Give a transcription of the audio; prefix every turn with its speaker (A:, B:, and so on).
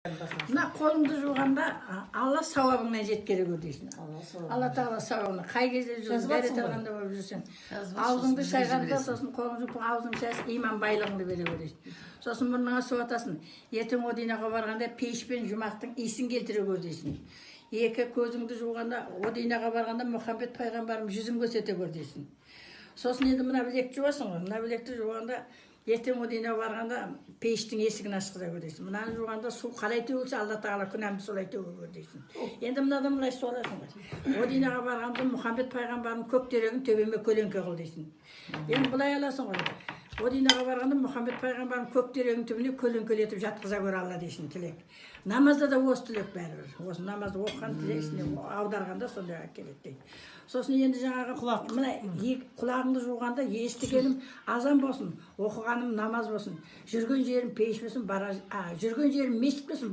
A: Мына қолыңды жуғанда, Алла сауабыңнан жеткере көр дейсің. Алла Тағала сауабына қай кезде жүрсің,
B: Жазып
A: дәрет
B: жатсың ғой.
A: алғанда болып жүрсең, аузыңды шайғанда, сосын қолыңды жуып, аузыңды шайсың, иман байлығыңды бере көр дейсің. Сосын мұрныңа су атасың, ертең о динаға барғанда пейіш пен жұмақтың иісін келтіре көр дейсің. Екі көзіңді жуғанда, о динаға барғанда Мұхаммед пайғамбарым жүзін көрсете көр дейсің. Сосын енді мына білекті жуасың ғой, мына білекті жуғанда, ертең о динаға барғанда пейіштің есігін ашқыза көр дейсің. Мынаны жуғанда су қалай төгілсе, Алла Тағала күнәмді солай төге көр дейсің. Енді мынадан былай су аласың ғой, о динаға барғанда Мұхаммед пайғамбарым көк терегін төбеме көлеңке қыл дейсің. Енді былай аласың ғой, о динаға барғанда Мұхаммед пайғамбарым көк терегінің түбіне көлеңкелетіп жатқыза көр, Алла, дейсің. Тілек намазда да осы тілек, бәрібір осы намазды оқыған тілек ішіне аударғанда сондайға келеді дейді. Сосын енді жаңағы
B: Құлақ.
A: Мына екі құлағыңды жуғанда, естігенім азан болсын, оқығаным намаз болсын, жүрген жерім пейіш болсын, бара жүрген жерім мешіт болсын.